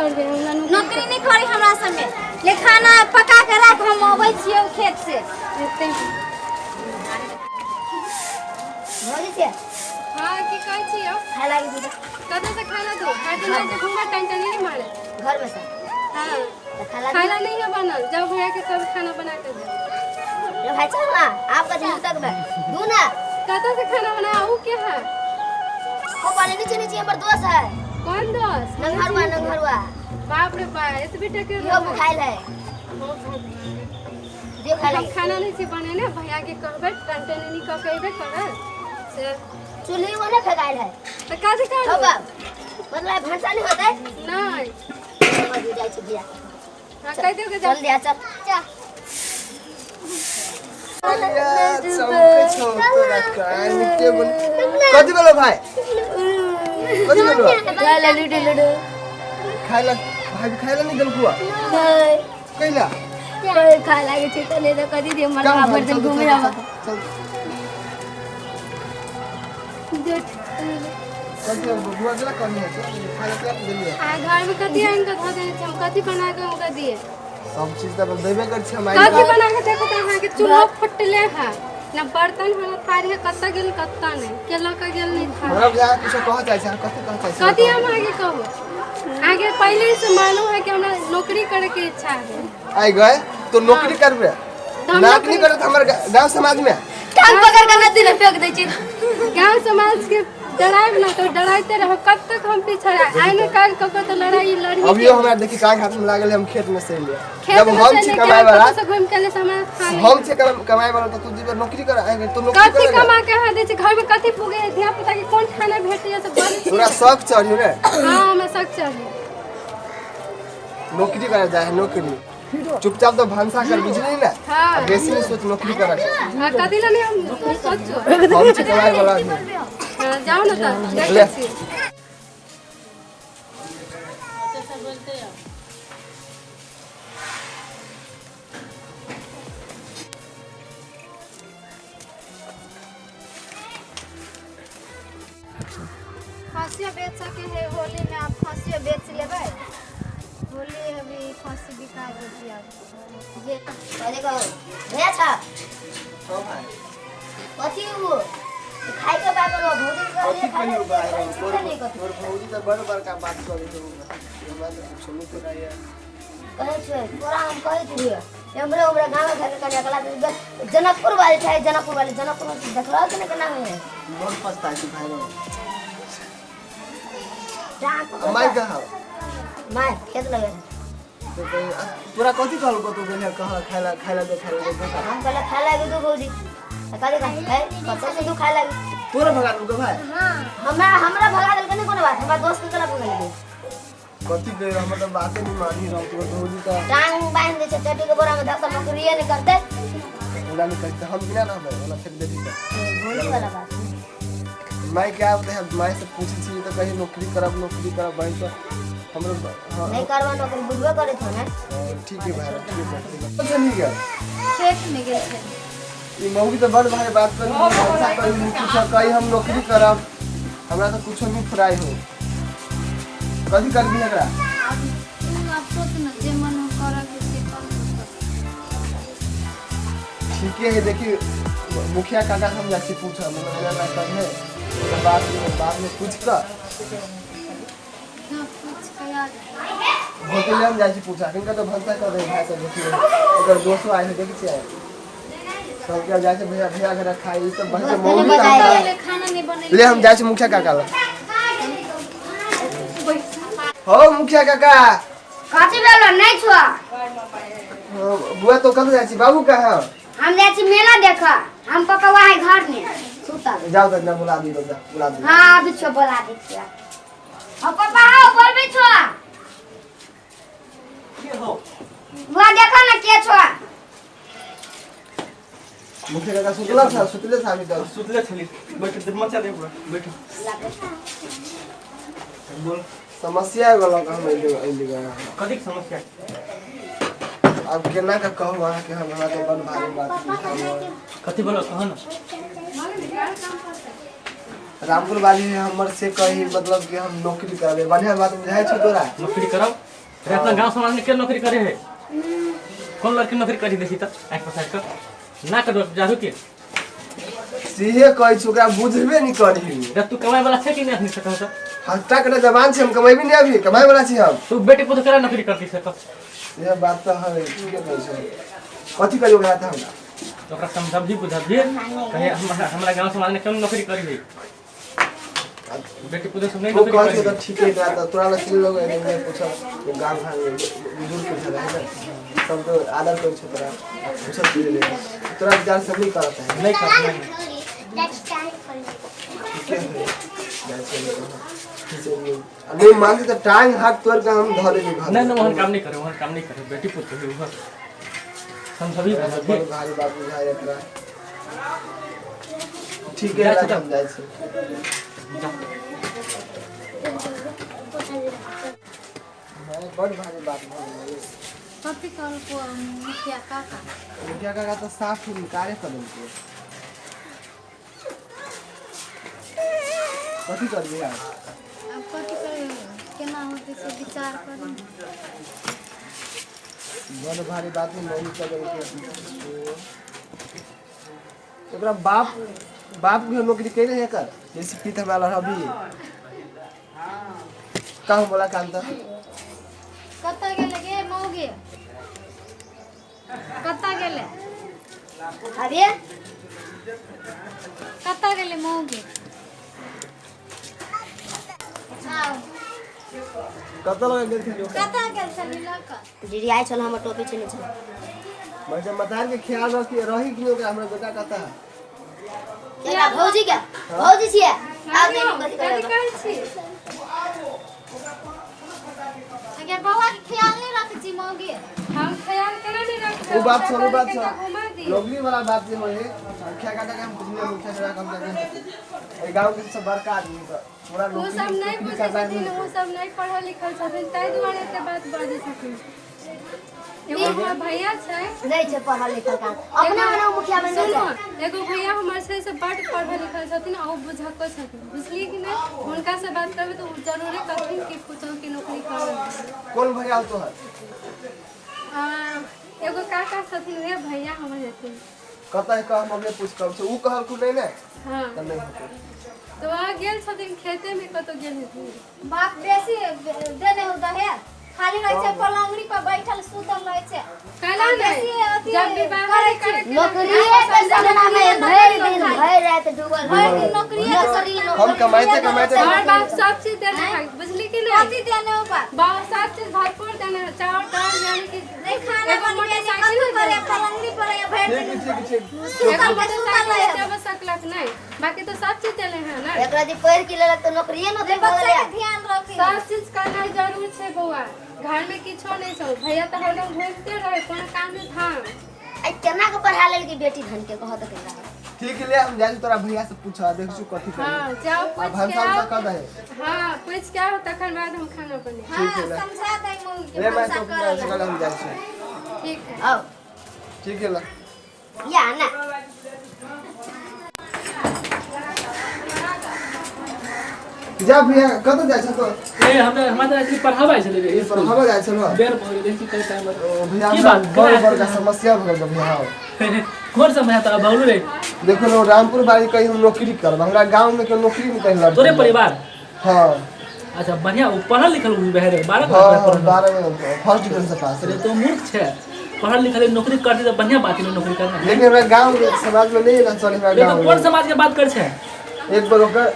करबै, हमरा नौकरी नहीं करी हमरा संगे। ले खाना पका के राख, हम अबै छियै खेत से। एते भौजी छै। हाँ, की कहै छियै? खाय लागी दूध। कतऽ से खाना दो? खाय तो नहीं, घूमा टाइम टाइम नहीं मारे। घर में से। हाँ। तो खाना खाना नहीं है बनल, जाओ भैया के सब खाना बना के दे। ले भाई चल ना, आपका दूध तक में दू ना। कतऽ से खाना बना ऊ के है? वो पानी नीचे नीचे हमर दोस्त है। कौन दोस्त? नंगहरुआ नंगहरुआ। बाप रे बा, एतबे टके यो भुखाइल है। जो खाय हम लागी। खाना नहीं छी बनेने, भैया के कहबै टंटे नहीं कह के अइबे करत से। चूल्ही वो नहीं फेंकाइल है। तऽ काज कर। हो बाप, मतलब भनसा नहीं होते? नहीं। मजू जाइ छी भैया। हाँ, कह दियो के जा। चल दिया, चल जा। चमकै छौ तोरा कान के बन। कथी भेलो भाई? कथी भेलो? खाय लूडो लूडो। खाय ला भाई, खाय ला नहीं देलकुआ? नहीं। कैला? खाय लागे छै त नहीं त कथी दे मन। काम भर दिन चल, घूमे चल, आवा। चल चल चल, बुआ गेला कनी है, चल खाय ला के देलिए। आ घर में कथी आनि कऽ धऽ देने छै? हम कथी बना कऽ हुनका दिए? सब चीज तऽ देबे कर छै हम। कथी बना के देखो तऽ अहाँके चूल्हो फटले है ना बर्तन है ना थारी है, कतऽ गेल कतऽ नहि, के लऽ कऽ गेल नहि था। हमरा बुझा किछो कहऽ चाहै छै अहाँ, कथी कहऽ चाहै छै? कथी हम अहाँके कहू? अहाँके पहिले से मालूम है कि हमरा नौकरी करे के इच्छा है। आइ गए तो नौकरी करबे? तऽ हम नाक नहीं करत हमर गांव समाज में। टांग पकड़ के नदी में फेंक दै छी। गाँव समाज के डरायब ना तो डराइते रहब, कब तक हम पीछा आइ ने काल्हि ककरो तो लड़ाई लड़ी। अभियो हमरा देखी काग हाथ में लागल है, हम खेत में से लिया। खेत जब में हम से छी लेके कमाए आब वाला कतऽ से घूम के अयले से हमरा था नहीं। हम छी कमाए वाला तऽ तू जीबे नौकरी कर आइ तो नौकरी कथी कर। कमा के अहाँ दै छी? घर में कथी पुगे? धिया पुता के कोन खाना भेटैया से बनै छी? तोरा शौक चढ़ियो रे। हाँ, हमरा शौक चढ़ी। नौकरी करे जाए है नौकरी, चुपचाप तो भनसा कर, बुझली ना? हाँ। आ बेसी नहीं सोच नौकरी करे के। हाँ, कथी ला नहीं हम सोचो। हम छी कमाए वाला आदमी। हाँ, जाओ ना तऽ ले। देखै छी। खसियो बेच सके है होली में, आप खसियो बेच लेबै होली अभी, खसी बिका जेतै आब। जे कथी कहू भैया छा? हाँ भाई। कथी उ खाइ के बा करो भौजी के? कथी कहलिए खाय कहियो भाई? ला नहीं कथी। तोर भौजी तऽ बड़ बड़का बात करै छौ, हमरा तऽ कुछो नहीं पता कहै छै तोरा, हम कहै छियै हमरे हमरा गाँव घर के कन्या कला जनकपुर वाली छै, जनकपुर वाली, जनकपुर में देखलहो कि नहि केना होइ है। बहुत पछताइ छी भाई रो। टाँग पकड़ माय कऽ। कहाँ? माय खेत लगे। तो तोरा कथी कहलको? तू गेलह कह खाय ला, खाय ला दे, खाय ला दे। हम कहले खाय लागी दू भौजी, तऽ कहली है कतऽ से दू खाय लागी। तोरा भगा देलको भाई? हमरा हमरा भगा देलकै नहि कोनो बात, हमरा दोस्त के केना भगा कथी कहियो, हमर तऽ बाते नहीं मानी रहो तोर भौजी तऽ। टांग बांधि दै छै, चट्टी के बोरा में धऽ कऽ नौकरिए नहि करतै। ओना नहीं करते, हम बिना रहबै ओना फेंक देती तऽ। भौजी वाला बात। माय के आब दे, माय से पूछै छी तऽ कही नौकरी करब, नौकरी करब भाई तऽ हमरो। हाँ। नहि करबा नौकरी, बुझबे करै छौ ने। हाँ, ठीक है भाई, ठीक है, ठीक है। अच्छा, नहीं गए? खेत में गेल छै। ई मौगी तऽ बड़ भाई बात करी, भरोसा करी कुछो कही हम नौकरी करब, हमरा तऽ कुछो नहीं फुराइ हो। कथी करबी एकरा? आब तू आब सोच न, जे मन हो करऽ के से कर। ठीके है, देखी मुखिया काका से हम जाइ छी पूछऽ, मतलब एना एना करिहे तऽ बाद में, बाद में पूछ कऽ। हाँ, पूछ के आ जा। भोटे ले हम जाइ छी पूछा, किनका तऽ भनसा कर दे भाई सब। देखिए एकर दोस्तो आयल है, देखै छियै सबके जाइ छै भैया, भैया घर खाइ ई सब भाई सब मौगी बताए। तऽ पहिले खाना नहीं बनेले। ले हम जाइ छी मुखिया काका लग। हो मुखिया काका। कथी भेलो? नहि छुआ। हाँ, बुआ तो कतऽ जाइ छी? बाबू कहाँ? हम जाइ छी मेला देखऽ, हम पप्पा है घर में सुतल। जाओ तऽ ना बुला दी, जा बुला दी। हाँ, अभी छो, बोला दै छियै। हो पापा, आओ, बोलबै छो। के हो? बुआ, देखो ना के छो। मुखिया काका सुतला था, सुतले था अभी तक। सुतले छली, बैठ, मचा दे पूरा, बैठ, बोल। समस्या एगो लऽ कऽ हम अइली अइली गए। कथी के समस्या? अब केना के कहू अहाँके हम, हमरा तऽ बड़ भारी बात बुझाइए। कथी बोलो, कह न। रामपुर वाली है हमर से कही, मतलब कि हम नौकरी करबै, बढ़िया बात बुझाइ छौ तोरा? नौकरी करब? रे अपना गांव समाज में के नौकरी करे है? कौन लड़की नौकरी करी देखी त आँख पसार कर ना कर जाहु के सीधे कहै छी ओकरा बुझबे नहीं करी। रे तू कमाए वाला छै कि नहीं अखनी से कहू त? हट्टा कटा जवान छी हम, कमेबी नहीं अभी, कमाए वाला छी हम। तू बेटी पुतोह केना नौकरी करती से कह? यह बात तो है, ठीके कहै छै। कथी करी ओकरा त हमरा? तो ओकरा समझबही बुझबही कहे हमरा गांव समाज में क्यों नौकरी करी है? बेटी पुतोह सब नहीं वो नौकरी कहै करी छै है। त ठीके बा, त तोरा लग चलि लोग एने ओने पूछल, वो गाँव घर में बुजुर्ग के घर है ना, सब तो आदर करै छै तोरा, पूछल चलि रे तोरा विचार सब नहीं करत है। नहीं कर नहीं। ठीके है, जाइ छी हम कहब। आ नहीं मानते त टांग हाथ तोड़ के हम धऽ लेबै घर। नहीं नहीं वहन काम नहीं करे, वहन काम नहीं करे, बेटी पुतोह है वह समझबही बुझबही। बड़ भारी बात बुझाइ एकरा। ठीक है, जाइ छी हम जाइ छी। जा। भाई, बड़ भारी बात भऽ गेलै। कथी कहलको मुखिया काका? मुखिया काका तऽ साफ इनकारे कऽ देलकै। कथी करबै आब? आब कथी करबै, केना होतै से विचार करू। बड़ भारी बात में मम्मी कऽ देलकै। ओकरा बाप बाप भी नौकरी कैले है एकर जैसे पीत हमरा लग अभी कहाँ बोला काम त कतऽ गेलै गे मौगी? कतऽ गेलै? अरे कतऽ गेलै मौगी? आउ। कतऽ लग गेल छलियै ओकरा? कतऽ गेल छली लऽ कऽ? डिरियाइ छल हमर टोपी छेने छल। मगर मतार के ख्याल रख रही कि ओकरा हमरा बेटा कतऽ है? एकरा भौजी के भौजी छियै। आब देखू कथी कथी करब। कहै छी? अगे बौआ के ख्याल नहि रखै छी मौगी? हम ख्याल केना नहि रखबै? वो बात छोड़ू, बात ओकरा छोड़ू। घुमा दी। नौकरी वाला बात जे होय है, मुखिया काका के हम पुछलियै, मुखिया काका के हम जाके एहि गाँव के सब बड़का आदमी त पूरा ओ नौकरी सब नहीं नौकरी बुझै करना छथिन, ओ सब नहीं पढ़ल लिखल छथिन, ताहि दुआरे एते बात बाजै छथिन। एगो हमर भैया छै, नहि छै पढ़ल लिखल काम अपना मने मुखिया बनि सुनू, जाइ। एगो भैया हमर छै से बड्ड पढ़ल लिखल छथिन आ ओ बुझको छथिन, बुझलियै कि नहि? हुनका से बात करबै तऽ ओ जरूरे कहथिन कि पुतोह के नौकरी करऽ। कौन भैया हो तोहर? एगो काका छथिन, उहे भैया हमर हेथिन। कतऽ है कह, हम अपने पूछ कम से ऊ कहलखुन नहीं ने हाँ त नहीं होतै। तऽ वहाँ गेल छथिन, खेते में कतौ गेल हेथिन। बाप बेसी देने हो दहेज, खाली रहै छै पलंगड़ी पर बैठल सुतल रहै छै। कहला बेसी नहि अथी जब विवाह करै छी। करे नौकरिए के सपना में भरि दिन भरि राति डूबल। भरि दिन नौकरिए के नौकरी हम कमाइते कमाइते हमर बाप सब चीज देने है, बुझली कि नहीं? कथी देने हो बाप? बाप सब चीज भरपूर देने है, चाउर दाल यानी कि नहीं खाना एगो बनबे नहीं मोटरसाइकिल कथी करे, पलंगड़ी पर रहै भरि ठीक दिन ठीक ठीक। सुतल एगो के सुतल मोटरसाइकिल रहै। देबो सकलक नहीं, बाकी तो सब चीज देले है ना। एकरा जे पढ़ि के लेलक तऽ नौकरिए नौकरी भऽ बच्चा गेलै। के ध्यान रखी। सब चीज करनाइ जरूर छै बौआ, घर में किछो नहीं छौ, भैया तऽ हरदम घूमते रहे कोनो काम नहीं धाम। आइ केना के पढ़ा लेलकै बेटी धन के कहत केना? ठीक ले, हम जाइ छी तोरा भैया से पूछऽ, देख छी कथी करी। हाँ जाओ आ पूछ के भनसा उनसा आओ। कऽ दहे। हाँ पूछ के आओ तखन बाद हम खाना बने। हाँ ठीक है ला। समझा दे मौगी के ले मैं भनसा तो करऽ ला। हम जाइ छी। ठीक है। आउ। ठीक है ला। या ना। जा भैया कतऽ जाइ छौ तो? ए हमरा हमरा तऽ पढ़ाबै छलै रे स्कूल। पढ़ाबऽ जाइ छौ? बेर भऽ गेलै कि कई टाइम। ओ भैया की हमरा बात? बड़ केना बड़का समस्या भऽ गेल भैया। कोन समय तऽ भौलू रे? देखो न, रामपुर बारी कहीं हम नौकरी करब, हमरा गाँव में के नौकरी नहीं कहीं लड़की। तोरे परिवार? हाँ। अच्छा बढ़िया, ओ पढ़ल लिखल बहे रे 12 हाँ क्लास हाँ पढ़ल? 12 में फर्स्ट डिवीजन से पास। अरे तो मूर्ख छै, पढ़ल लिखल नौकरी करते तऽ बढ़िया बात है नौकरी करना। लेकिन हमरा गाँव में समाज में नहीं रहना चले हमरा लेकिन गाँव कोन में। समाज के बात कर छै? एक बार ओकर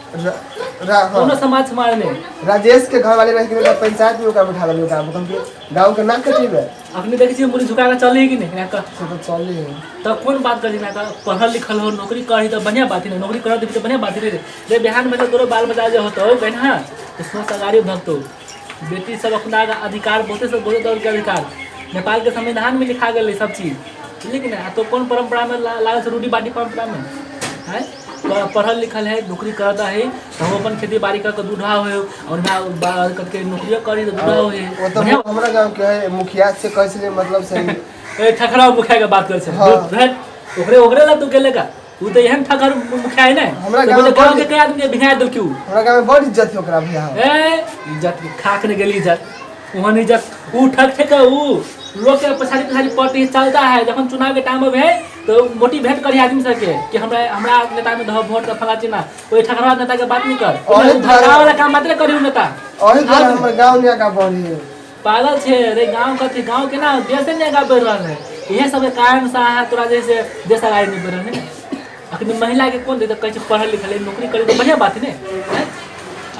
कोनो हाँ समाज समाज नहि। राजेश के घर वाले रह के पंचायत में ओकरा बैठा देलियै, ओकरा हम कि गाँव के ना कटेबै। अखनी देखै छियै मुड़ी झुका के चली कि नहि कह? से तो चले है। तऽ कोन बात करी ना, पढ़ल लिखल हो नौकरी करही तऽ बढ़िया बात है, नौकरी करत तऽ बढ़िया बात है रे। रे बिहान में तोरो बाल बच्चा जे होतौ गई ना तऽ सोच अगाड़ी भगतौ। बेटी सब अपना अधिकार बहुते सब बहुते दौड़ के अधिकार नेपाल के संविधान में लिखा गेलै सब चीज, बुझलियै कि नहि? आ तो कोन परम्परा में लागल छै रूढ़ी बाटी परम्परा में है? पढ़ल लिखल है नौकरी करता है तऽ हम अपन खेती बाड़ी कर के दूढ़ा हो और करके नौकरियो करी तऽ दूढ़ा हो। वो तो हमरा गाँव के है मुखिया से कहै छलै मतलब से। ए ठकरा मुखिया के बात करै छै। हाँ। ओकरे ओकरे ला तू गेले का? उ तऽ एहन ठकर मुखिया है ने हमरा तऽ गाँव बोले में गाँव के कई आदमी के भिंगा देलकी उ। हमरा गाँव में बड़ इज्जत है ओकरा भैया। ए इज्जत के खाक ने गेली इज्जत। वहाँ इज्जत ऊ ठक ठक ऊ लोग के पछाड़ी पछाड़ी पड़ती चलता है। जखन चुनाव के टाइम में है तो मोटिवेट करी आदमी सबके कि हमरा हमरा नेता में दहो वोट फला चिना, ओइ ठकरा नेता के बात नहीं कर, ओही ठकरा वाला काम मात्र करी उ नेता। अही द्वारा हमर गाँव नहीं आगा बढ़ी है। पागल छे रे गांव कथी गांव के ना देश नहीं आगा बढ़ रहल है, इहे सब के कारण से अहाँ तोरा जैसे देश आगाड़ी नहीं बढ़ रहल है ने। अखनी महिला के कोन दे कहै छै पढ़ल लिखल है नौकरी करी तो बढ़िया बात है ने, हैं?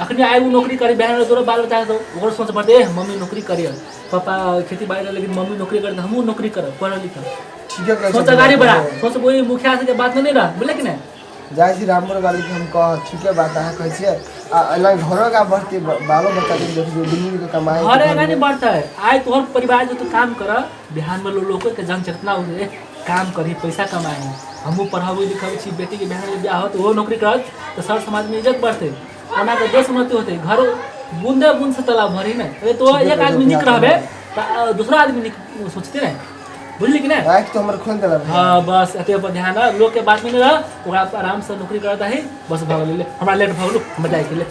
अखनी आइ उ नौकरी करी बहन तोरो बाल बच्चा तो ओकरो सोच बढ़ते ए मम्मी नौकरी करी पापा खेती बाड़ी रहे, लेकिन मम्मी नौकरी करे तो हमहूँ नौकरी करब पढ़ल लिखल। ठीके कहै सोच छै अगाड़ी बढ़ा, सोच वही मुखिया सबके बात में नहीं रह, बुझले कि नहीं? जाइ छी रामपुर वाली के हम कह ठीके बात अहाँ कहै छियै आ एना घरो का बढ़ती बालो बच्चा के देखियौ दुनू के कमाई घरे आगा नहीं बढ़ता है। आइ तोहर परिवार जो तू काम कर बिहान में लोग के जन चेतना हो काम करी पैसा कमाए हमहूँ पढ़ाबू लिखाबै छी बेटी के बिहान में ब्याह होत ओहो नौकरी करत तो सर समाज में इज्जत बढ़ते, ओना के देश उन्नति होते। घर बूंदे बूंद से तालाब भरी ने, अरे तो एक आदमी निक रहबे तो दूसरा आदमी निक सोचते ने, बुझली कि नहीं? आँखि तो हमर खोल देलक। हाँ बस एते पर ध्यान रह, लोग के बात में नहीं रह, ओकरा आराम से नौकरी करता है बस भऽ गेलै। हमरा लेट भऽ गेलौ, हमरा जाइके ले।